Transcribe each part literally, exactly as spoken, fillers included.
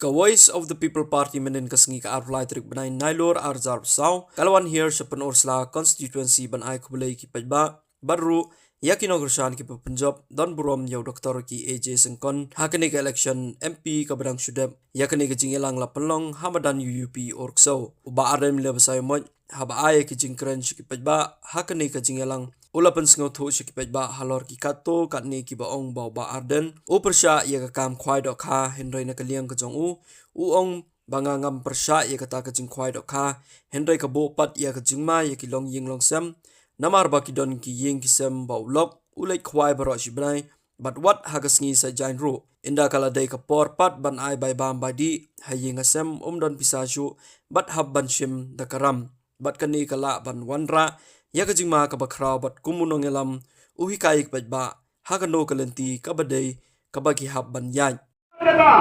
Ka Voice of the People Party mynhynnin ka sngi ka arphew lai tarik bnai Nailur arhajar arphew saw ka la wan hiar sha Pynursla constituency ban ai khublei ki paidbah bad ruh ïa ki nongkyrshan kiba pynjop don burom ïa u Doctor Ricky A J Syngkon ha kane ka election M P kaba dang shu dep. Ïa kane ka jingïalang la pynlong ha madan U U P Urksew. U Bah Ardent Miller Basaiawmoit haba ai ïa ki jingkren sha ki paidbah ha kane ka jingïalang, u la pynsngewthuh sha ki paidbah halor ki katto katne kiba ong ba u Bah Ardent u pyrshah ïa ka kam khwai dohkha, hynrei na ka liang ka jong u, u ong ba nga ngam pyrshah ïa kata ka jingkhwai dohkha, hynrei ka buh pat ïa ka jingma ïa ki longïing longsem, namar ba ki don ki ïing ki sem ba u lok u leit khwai baroh shi bnai, bad wat ha ka sngi Saitjaiñ ruh. Ynda ka la dei ka por pat ban ai bai bam bai dih ha ïing ha sem, um don pisa shuh bad hap ban shim da ka ram. Bad kane ka lah ban wanrah ïa ka jingma kaba khraw bad kum u nongïalam u hikai ïa ki paidbah ha kano ka lynti kaba dei kaba ki hap ban ïaid. Kata,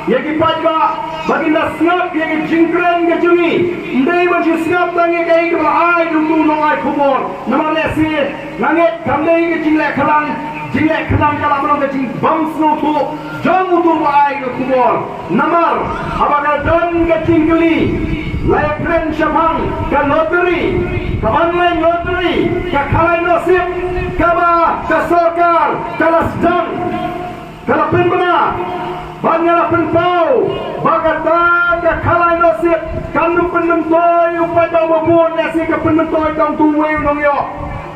ïa ki paidbah ba kin da sngap ïa ki jingkren ka jong ngi. Ym dei ban shu sngap tang ïa kaei kaba la ai da uto u nongai khubor. Namar lehse nga ngeit kam dei ka jingleh khlang, jingleh khlang ka la ban long ka jingbym sngewthuh jong uto uba ai ka khubor. Namar haba ka don ka jingkylli, la ïakren shaphang ka lottery, ka online lottery, ka khalai nosip kaba ka sorkar ka la sdang. Ka la pynbna bad nga la pynpaw ba kata ka khalai nosip kam dei pynmyntoi u paidbah uba bun, lehse ka pynmyntoi tang uwei u nongïoh.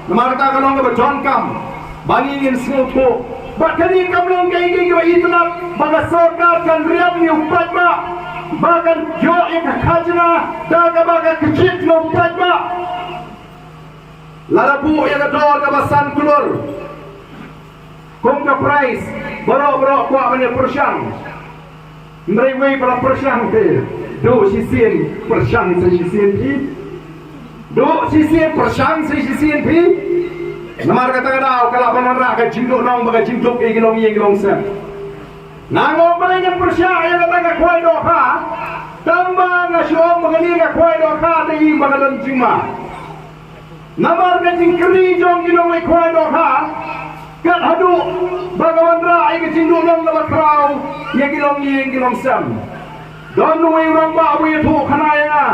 Namar kata ka long kaba donkam ba ngi ngin sngewthuh ba kane kam long kaei kaei kaba itynnad, ba ka sorkar kan riam ïa u paidbah, ba kan ïoh ïa ka khajna da kaba ka kjit na u paidbah. Lada buh ïa ka dor kaba san klur kum ka prize, baroh baroh kwah ban ïa pyrshang. Hynrei wei ba la pyrshang te, duh shisien pyrshang sa shisien phi. Duh shisien pyrshang sa shisien phi. Namar kata ka daw ka lah ban wanrah ka jingduhnong bad ka jingduk ïa ki longïing ki longsem. Nga ong balei ngan pyrshah ïa kata ka khwai dohkha, tangba nga shu ong ba kane ka khwai dohkha te ïa ba ka don jingma. Namar ka jingkyrni jong ki nongleit khwai dohkha, kat haduh ba ka wanrah ïa ka jingduhnong kaba khraw ïa ki longïing ki longsem. Don uwei u rangbah uba ïathuh khana ïa nga,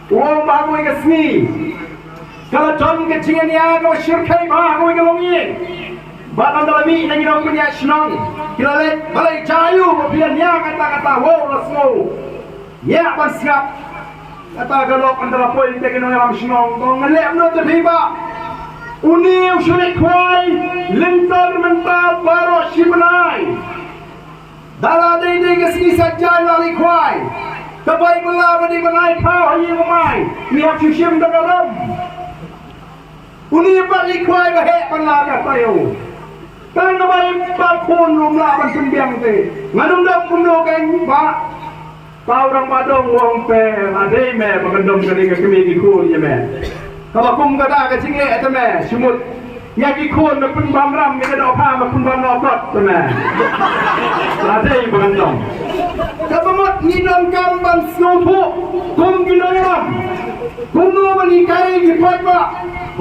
u ong ba ha kawei ka sngi ka la don ka jingïania kaba shyrkhei bha ha kawei ka longïing. Bad ynda la mih na ki nongpynïaid shnong, ki la leit, balei, jia aïu ba phi ïania kata kata? Wow, la sngew. Ngiah ban sngap. Kata ka lok ynda la poi te ki nongïalam shnong, ba ong, ngan leh kumno te phi bah? Une u shu leit khwai lynter mynta baroh shi bnai. Da la dei dei ka sngi Saitjaiñ la leit khwai. Ka bai bylla ba dei ban ai khaw ha ïing u mai, ngi hap shu shim da ka ram. Une pat leit khwai ba heh ban la ka taïew. Tang ka bai ba khun ruh ym lah ban pynbiang te. Ngan ym dom kumno kein bah. Tau rangbah dong, u ong, te la dei me ba kan dom kane ka kmie ki khun ïa me. Kaba kum kata ka jingleh te me, shu mut ïa ki khun me pynbam ram, ïa ka dohkha me pynbam noh kot te me. La dei ba kan dom. Kaba mut ngi donkam ban sngewthuh kum ki nongïalam. Kumno ban hikai ki paidbah?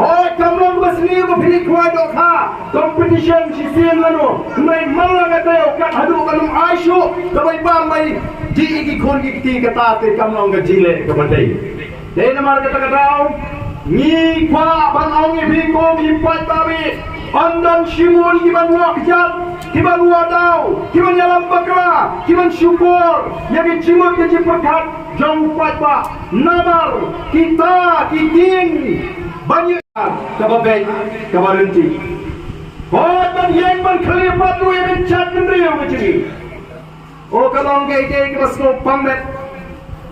Hooid, kam long ba sniew ba phi leit khwai dohkha, competition shisien lano. Hynrei man la ka taïew kat haduh kan ym ai shuh ka bai bam bai dih ïa ki khun ki kti, kata te kam long ka jingleh kaba dei. Dei namar kata ka daw ngi kwah ban ong ïa phi kum ki paidbah, ym don shibun ki ban wad kjat, ki ban wad daw, ki ban ïalam bakla, ki ban shukor ïa ki jingmut ki jingpyrkhat jong u paidbah. Namar kita ki tieng ban ïa kaba beit kaba ryntih. Hooid, ban ïeng ban khlieh pat ruh ïa ka jaitbynriew ka jong ngi. O, ka long kaei kaei kaba sngewpang met.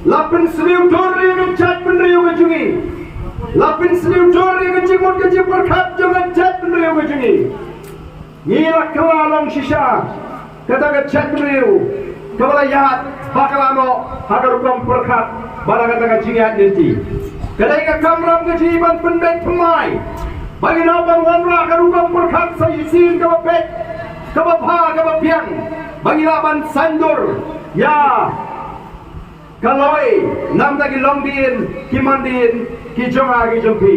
La pynsniew dur ïa ka jaitbynriew ka jong ngi. La pynsniew dur ïa ka jingmut ka jingpyrkhat jong ka jaitbynriew ka jong ngi. Ngi la kylla long shisha kata ka jaitbynriew kaba la ïaid bakla noh ha ka rukom pyrkhat bad ha kata ka jingïaid lynti. Ka dei ka kamram ka jong ngi ban pynbeit pynmai ba ngin hap ban wanrah ka rukom pyrkhat sa shisien kaba peit, kaba bha, kaba biang, ba ngin lah ban saiñdur ïa ka lawei na bynta ki longdien ki mandien ki jong nga ki jong phi.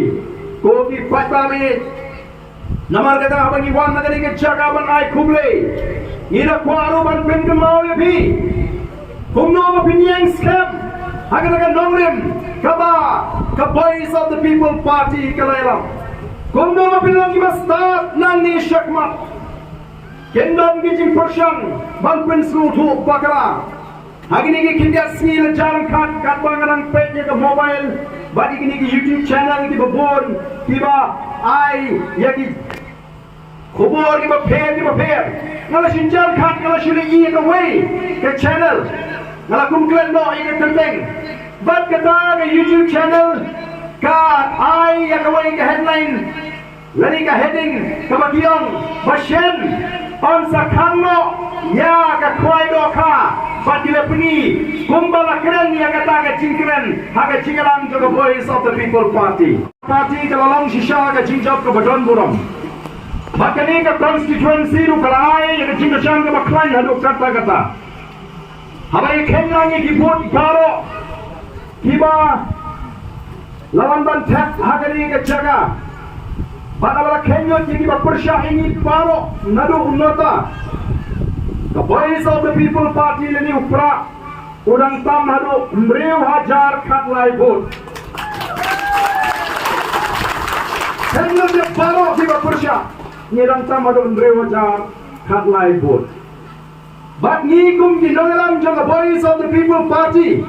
Ko ki paidbah, namar kata haba ngi wan na kane ka jaka ban ai khublei, ngi la kwah ruh ban pynkynmaw ïa phi. Ko Skhem ha kata ka nongrim kaba ka Voice of the People Party ka la ïalam. Kumno ba pynlong kiba stad nangne shakhmat, kin don ki jingpyrshang ban pynsngewthuh bakla. Ha kine ki khyndiat sngi la jar khat katba nga dang peit ïa ka mobile bad ïa kine ki YouTube channel kiba bun kiba ai ïa ki khubor kiba pher kiba pher. Nga la shu jar khat, nga la shu leit ïa kawei ka channel, nga la kum klet noh ïa ka kyrteng. Bad kata ka YouTube channel ka ai ïa kawei ka headline lane ka heading kaba ki ong ba shen yn sa khang noh ïa ka khwai dohkha. Bad ki la pyni kumba la kren ïa kata ka jingkren ha ka jingïalang jong ka Voice of the People Party. Party ka la long shisha ka jingjop kaba don burom. Bad kane ka constituency ruh ka la ai ïa ka jingkyrshan kaba khlaiñ haduh katta katta. Haba ïa kheiñ lang ïa ki vote baroh kiba la wan ban thep ha kane ka jaka, bad haba la kheiñ lut ïa kiba pyrshah ïa ngi baroh naduh u nota, ka Voice of the People Party lane u Prah u dang tam haduh hynriew hajar khatlai vote. Kheiñ lut ïa baroh kiba pyrshah, ngi dang tam haduh hynriew hajar khatlai vote. Bad ngi kum ki nongïalam jong ka Voice of the People Party,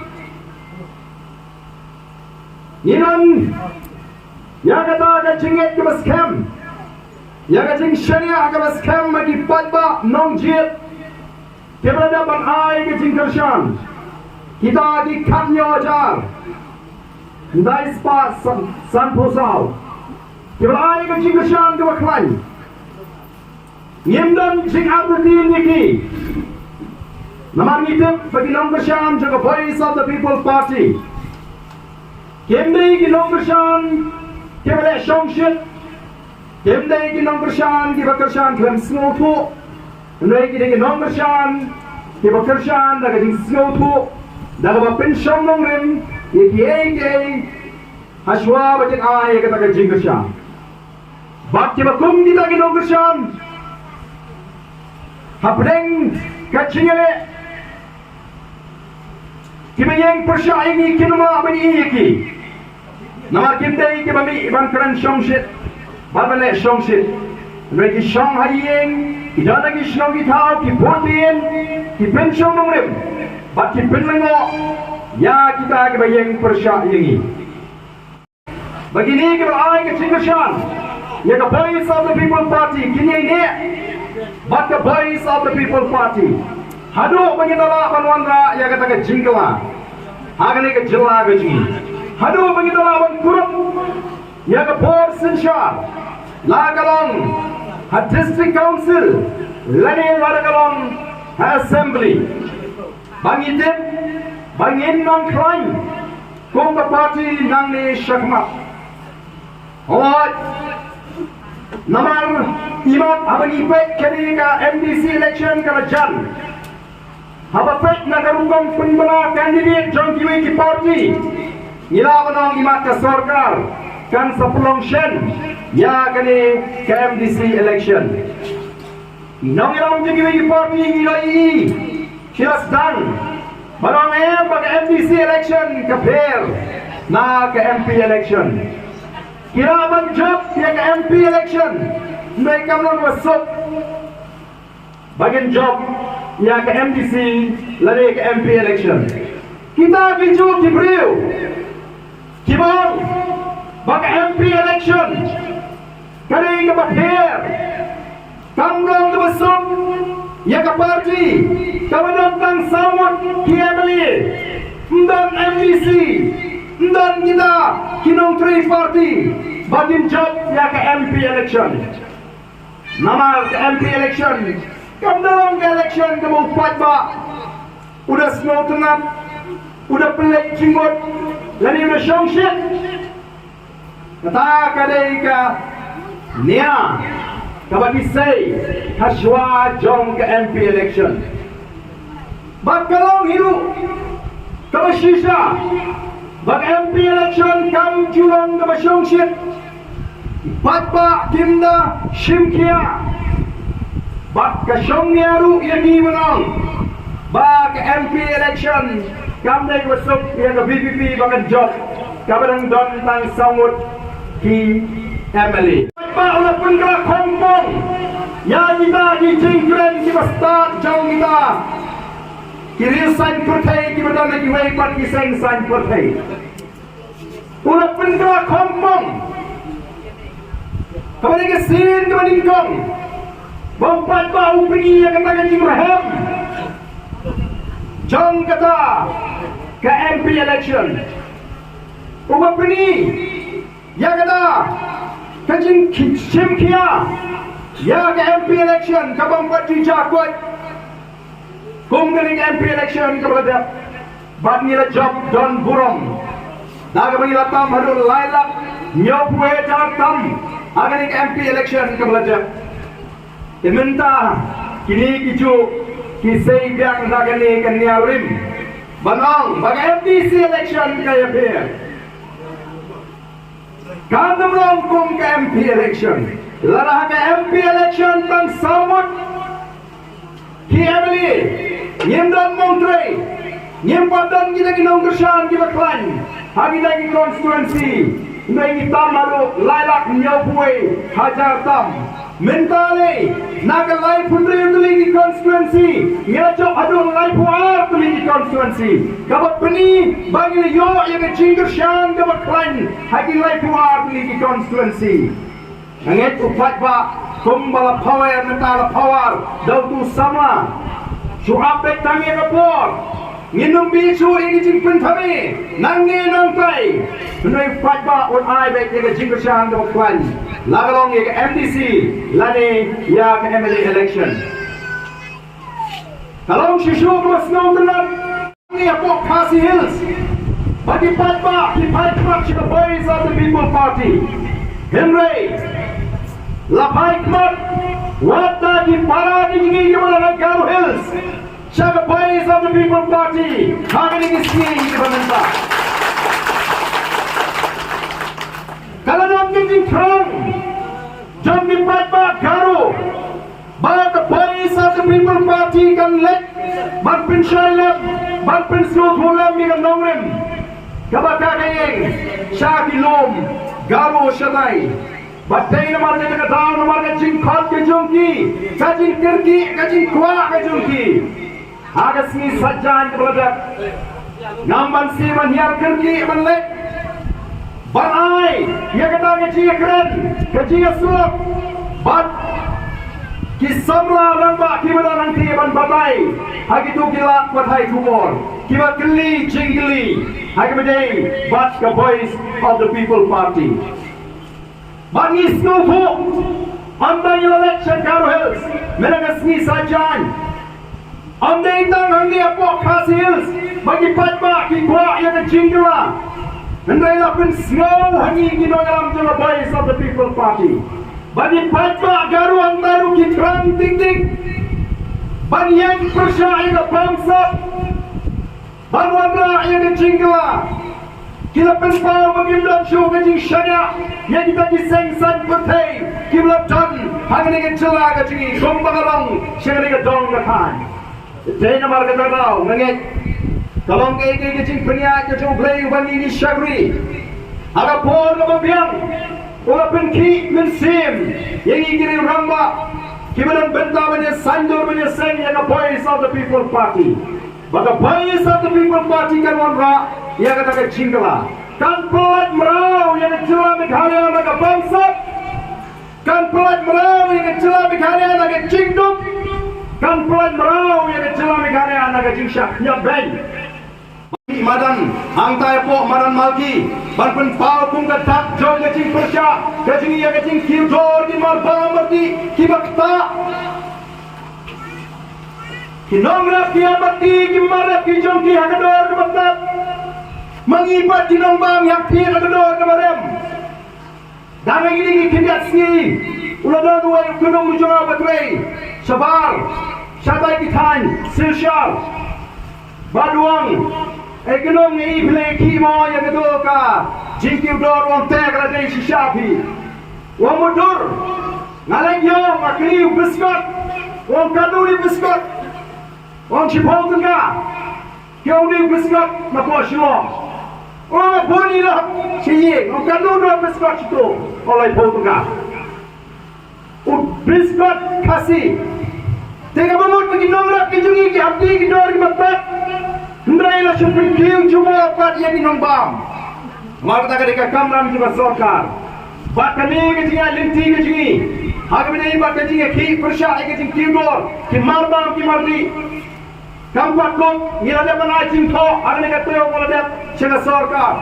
ngi don ïa kata ka jingngeit kaba skhem, ïa ka jingshaniah kaba skhem ba ki paidbah nongjied kiba la dep ban ai ka jingkyrshan, kita ki khathynñiew hajar khyndai spah san, sanphew saw kiba la ai ka jingkyrshan kaba khlaiñ. Ngim don jingartatien ïa ki. Namar ngi tip ba ki nongkyrshan jong ka Voice of the People Party kim dei ki nongkyrshan kiba leh shongshit, kim dei ki nongkyrshan kiba kyrshan khlem sngewthuh. Hynrei ki dei ki nongkyrshan kiba kyrshan da ka jingsngewthuh, da kaba pynshong nongrim ïa kiei kiei ha shuwa ba kin ai ïa kata ka jingkyrshan. Bad kiba kum kita ki nongkyrshan, hapdeng ka jingïaleh, kiba ïeng pyrshah ïa ngi kim lah ban ïohi ïa ki. Namar kim dei kiba mih ban kren shongshit bad ban leh shongshit. Hynrei ki shong ha ïing, ki don ha ki shnong ki thaw, ki bud dien, ki pynshong nongrim bad ki pynlyngngoh ïa kita kiba ïeng pyrshah ïa ngi. Ba kine kiba ai ka jingkyrshan ïa ka Voice of the People Party, kine ne bad ka Voice of the People Party, haduh ba ngin da lah ban wanrah ïa kata ka jingkylla ha kane ka jylla ka jong ngi, haduh ba ngin da lah ban kurup ïa ka bor synshar, la ka long ha District Council lane la ka long ha Assembly. Ba ngi tip ba ngin nang khlaiñ kum ka party nangne shakhmat. Hooid, namar imat haba ngi peit kane ka M D C election ka la jan, haba peit na ka rukom pynbna candidate jong kiwei ki party, ngi lah ban ong imat ka sorkar kan sa pynlong shen ïa kane ka M D C election. Nongïalam jong kiwei ki party ngi la ïohi ki la sdang ban ong em ba ka M D C election ka pher na ka M P election. Ki lah ban jop ïa ka M P election, hynrei kam long ba suk ba kin jop ïa ka M D C lane ka M P election. Kita ki juh ki briew kiba ong ba ka M P election ka dei kaba pher, kam long kaba suk ïa ka party kaba don tang saw ngut ki M L A, ym don M D C, ym don kita ki nongtrei party ba kin jop ïa ka M P election. Namar ka M P election kam dei ka election kaba u paidbah u da sngewtynnat, u da pynleit jingmut lane u da shongshit. Kata ka dei ka nia kaba ki sei ha shuwa jong ka M P election. Bad ka long hi ruh kaba shisha ba ka M P election kam ju long kaba shongshit. Bad ba kim da shim khia. Bad ka shong nia ruh ïa ngi ban ong ba ka M P election Kam dei ka suk ïa ka VPP ba kan jop kaba dang don tang saw ngut ki MLA. Ba u la pynkylla khongpong ïa kita ki jingkren kiba stad jong kita ki riew saiñ pyrthei kiba don ha kiwei pat ki seng saiñ pyrthei. U la pynkylla khongpong kaba dei ka sien kaba nyngkong ba u paidbah u pyni ïa kata ka jingrhem jong kata ka MP election. Uba pyni ïa kata ka jingshim khia ïa ka MP election kaba ym pat ju jia koit. Kum kane ka MP election kaba la dep bad ngi la jop don burom da kaba ngi la tam haduh lai lak hynñiewphew hajar tam ha kane ka MP election kaba la dep. Te mynta kine kijuh ki sei biang da kane ka niarim ban ong ba ka MDC election ka ïapher. Kam dei long kum ka MP election. Lada ha ka MP election tang saw ngut ki MLA, ngim don mawtrei, ngim pat don kita ki nongkyrshan kiba khlaiñ ha kita ki constituency. Hynrei ngi tam haduh lai lak hynñiewphew hajar tam. Mynta lei na ka laiphew hynriew tylli ki constituency ngi la jop haduh laiphew ar tylli ki constituency. Kaba pyni ba ngi la ïoh ïa ka jingkyrshan kaba khlaiñ ha ki laiphew ar tylli ki constituency. Nga ngeit u paidbah kumba la pawar mynta la pawar da utu u samla. Shu ap beit tang ïa ka por. Ngin ym bit shuh ïa ki jingpynthame nangne nangtai. Hynrei u paidbah un ai beit ïa ka jingkyrshan kaba khlaiñ la ka long ïa ka MDC lane ïa ka MLA election. Ka long shisha kaba sngewtynnat. Ngi hapoh Khasi Hills ba ki paidbah ki phai khmat sha ka Voice of the People Party. Hynrei la phai khmat wat da ki para ki jong ngi kiba na Garo Hills sha ka Voice of the People Party ha kine ki sngi kiba mynta. Ka la don ka jingthrang jong ki paidbah Garo ba ka Voice of the People Party kan leit ban pynshai lem, ban pynsngewthuh lem ïa ka nongrim kaba ka ïeng sha ki lum Garo shatai. Bad dei namar kata ka daw, namar ka jingkhot ka jong ki, ka jingkyrkieh, ka jingkwah ka jong ki. Ha ka sngi Saitjaiñ kaba la dep, ngam banse ban hiar kyrkieh ban leit ban ai ïa kata ka jingïakren, ka jingïasyllok bad ki samla rangbah kiba don hangtei ban batai ha kito ki lad pathai khubor kiba kylli jingkylli ha kaba ïadei bad ka Voice of the People Party. Bad ngi sngewthuh, ym tang ïa la leit sha Garo Hills mynta ka sngi Saitjaiñ. Ym dei tang hangne hapoh Khasi Hills ba ki paidbah ki kwah ïa ka jingkylla. Hynrei la pynsngew ha ngi ki nongïalam jong ka Voice of the People Party ba ki paidbah Garo hangta ruh ki thrang tik tik ban ïeng pyrshah ïa ka bamsap. Ban wanrah ïa ka jingkylla. Ki la pynpaw ba kim don shuh ka jingshaniah ïa kita ki seng saiñ pyrthei kiba la don ha kane ka jylla ka jong ngi, kumba ka long sha kane ka dong ka thaiñ. Te namar kata ka daw nga ngeit ka long kaei kaei ka jingpynïaid ka jong U Blei uba ngi ngi shakri. Ha ka por kaba biang u la pynkhih mynsiem ïa ngi ki riew rangbah kiba don bynta ban ïa saiñdur ban ïa seng ïa ka Voice of the People Party. Ba ka Voice of the People Party kan wanrah ïa kata ka jingkylla. Kan pynlait mraw ïa ka jylla Meghalaya na ka bamsap. Kan pynlait mraw ïa ka jylla Meghalaya na ka jingduk. Kan pynlait mraw ïa ka jylla Meghalaya na ka jingshah khñiot beiñ. Madan, hangtai hapoh Madan Malki, ban pynpaw kum ka dak jong ka jingpyrshah ka jong ngi ïa ka jingkiew dor ki marbam marti kiba ktah. Ki nongrep ki ïa bati ki mar rep ki jong ki ha ka dor kaba tep. Ma ngi pat ki nongbam ïa phi ha ka dor kaba rem. Dang ha kine ki khyndiat sngi u la don uwei u khynnung u jong nga uba trei shabar shatai ki thaiñ Silchar. Bad u ong, "E khynnung, i phi leh ki mo ïa kato ka jingkiew dor?" U ong, "Te ka la dei shisha phi." U ong, "Mutdur, nga leh ïa nga kiew biskot." U ong, "Katno i biskot?" U ong, "Shiphew tyngka." Ki ong, "Dei u biskot na pdeng Shillong." Ong, "Nga bun ïa la shi ïing." Ong, "Katno u dor biskot shito?" Ong, "Laiphew tyngka." U biskot Khasi. Te kaba mut ba ki nongrep ki jong ngi ki hap die ki dor kiba pet. Hynrei la shu pynkiew jubor pat ïa ki nongbam. Namar kata ka dei ka kamram jong ka sorkar. Bad kane ka jingïaid lynti ka jong ngi, ha kaba ïadei bad ka jingïakhih pyrshah ïa ka jingkiew dor ki marbam ki mardih, kam pat kum ngi la dep ban ai jingthoh ha kane ka taïew ba la dep sha ka sorkar.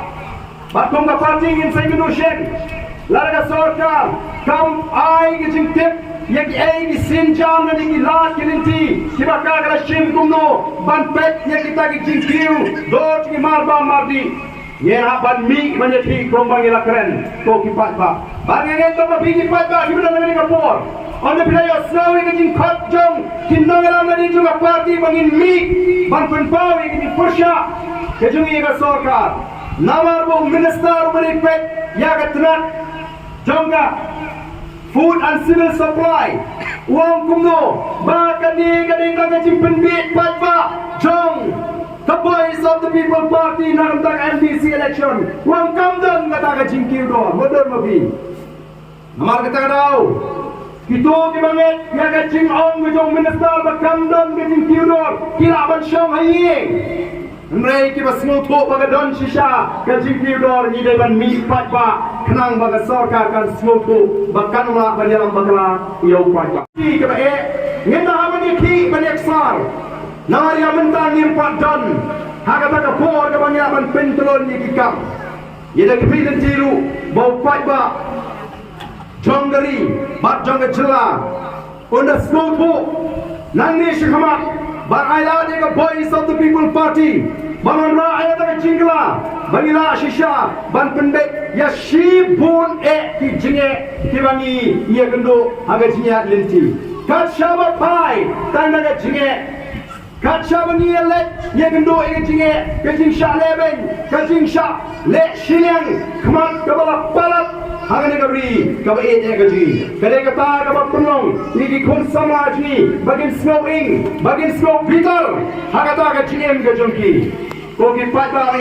Bad kum ka party ngin sa ïakynduh shen, lada ka sorkar kam ai ka jingtip ïa kiei ki sienjam lane ki lad ki lynti kiba ka la shim kumno ban peit ïa kita ki jingkiew dor ki marbam mardih, ngin hap ban mih ban ïakhih kumba ngi la kren, ko ki paidbah. Bad nga ngeit ba phi ki paidbah kiba don ha kane ka por, ynda phi la ïohsngew ïa ka jingkhot jong ki nongïalam lane jong ka party ba ngin mih ban pynpaw ïa ka jingpyrshah ka jong ngi ïa ka sorkar. Namar ba u minister uba dei peit ïa ka tnat jong ka Food and Civil Supply u ong kumno ba kane ka dei tang ka jingpynbiej paidbah jong ka Voice of the People Party na ka bynta ka M D C election. U ong kam don kata ka jingkiew dor, mut don ma phi. Namar kata ka daw, kito kiba ngeit ïa ka jingong ka jong u minister ba kam don ka jingkiew dor, ki lah ban shong ha ïing. Hynrei kiba sngewthuh ba ka don shisha ka jingkiew dor, ngi dei ban mih paidbah khnang ba ka sorkar kan sngewthuh ba kan ym lah ban ïalam bakla ïa u paidbah. Ki kaba eh, ngin da hap ban ïakhih ban ïaksar. Namar ïa mynta ngim pat don ha kata ka por kaba ngi lah ban pyntlun ïa ki kam. Ïa da ka phi lynti ruh ba u paidbah jong ka ri bad jong ka jylla un da sngewthuh nangne shakhmat ban ailad ïa ka Voice of the People Party ban wanrah ïa kata ka jingkylla ba ngi lah shisha ban pynbeit ïa shibun eh ki jingeh kiba ngi ïakynduh ha ka jingïaid lynti. Kat shaba phai tang da ka jingeh. Kat shaba ngi ïaleit ïakynduh ïa ka jingeh, ka jingshah lehbeiñ, ka jingshah leh shiliang khmat kaba la palat ha kane ka ri kaba ïeit eh ka jong ngi. Ka dei kata kaba pynlong ïa ki khun samla jong ngi ba kin sngew ing, ba kin sngew bitar ha kata ka jingim ka jong ki. Ko ki paidbah,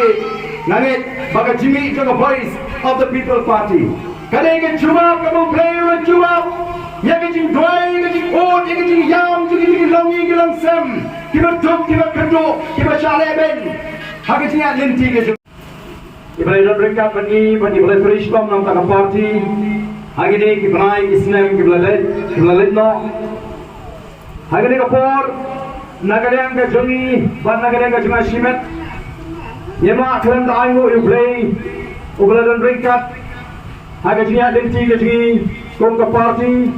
nga ngeit ba ka jingmih jong ka Voice of the People Party ka dei ka jubab kaba U Blei u la jubab ïa ka jingduwai, ïa ka jingud, ïa ka jingïam jong ki, jong ki longïing ki longsem kiba duk kiba kynduh kiba shah lehbeiñ ha ka jingïaid lynti ka jong ki. Ki ba la don ryngkat bad ngi, bad ki ba la trei shitom na ka bynta ka party ha kine ki bnai ki snem ki ba la leit, ki ba la leit noh. Ha kane ka por, na ka liang ka jong ngi bad na ka liang ka jong nga shimet, ngim lah khlem da ainguh ïa U Blei uba la don ryngkat ha ka jingïaid lynti ka jong ngi kum ka party,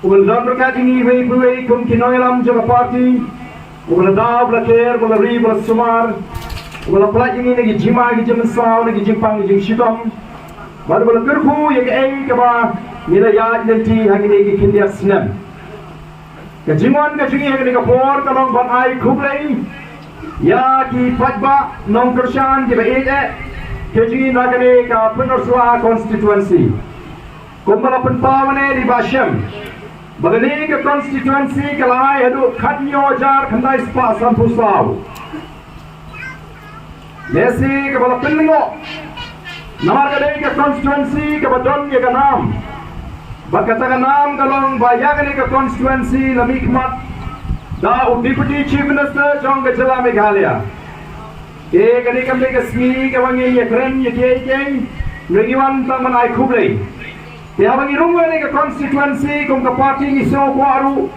uba la don ryngkat ïa ngi iwei pa iwei kum ki nongïalam jong ka party, uba la da, uba la ker, uba la ri, uba la sumar, uba la pynlait ïa ngi na ki jingma ki jingmynsaw, na ki jingpang ki jingshitom, bad uba la kyrkhu ïa kaei kaba ngi la ïaid lynti ha kine ki khyndiat snem. Ka jingwan ka jong ngi ha kane ka por ka long ban ai khublei ïa ki paidbah nongkyrshan kiba ïeit eh ka jong ngi na kane ka Pynursla constituency. Kumba la pynpaw mynne da i Bah Shem ba kane ka constituency ka la ai haduh khathynñiew hajar khyndai spah sanphew saw. Lehse kaba la pynlyngngoh namar ka dei ka constituency kaba don ïa ka nam. Bad kata ka nam ka long ba ïa kane ka constituency la mihkhmat da u Deputy Chief Minister jong ka jylla Meghalaya. Te kane kam dei ka sngi kaba ngin ïakren ïa kiei kiei, ngi wan tang ban ai khublei. Te haba ngi rung ïa kane ka constituency kum ka party ngi sngew kwah ruh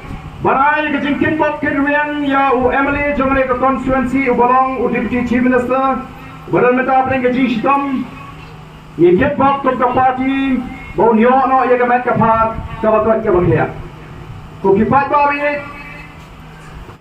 ban ai ka jingkitbok kitrwiang ïa u M L A jong kane ka constituency uba long u Deputy Chief Minister uba don mynta hapdeng ka jingshitom. Ngi kitbok kum ka party ba un ïoh noh ïa ka met ka phad kaba koit kaba khiah. Ko ki paidbah ba ïeit,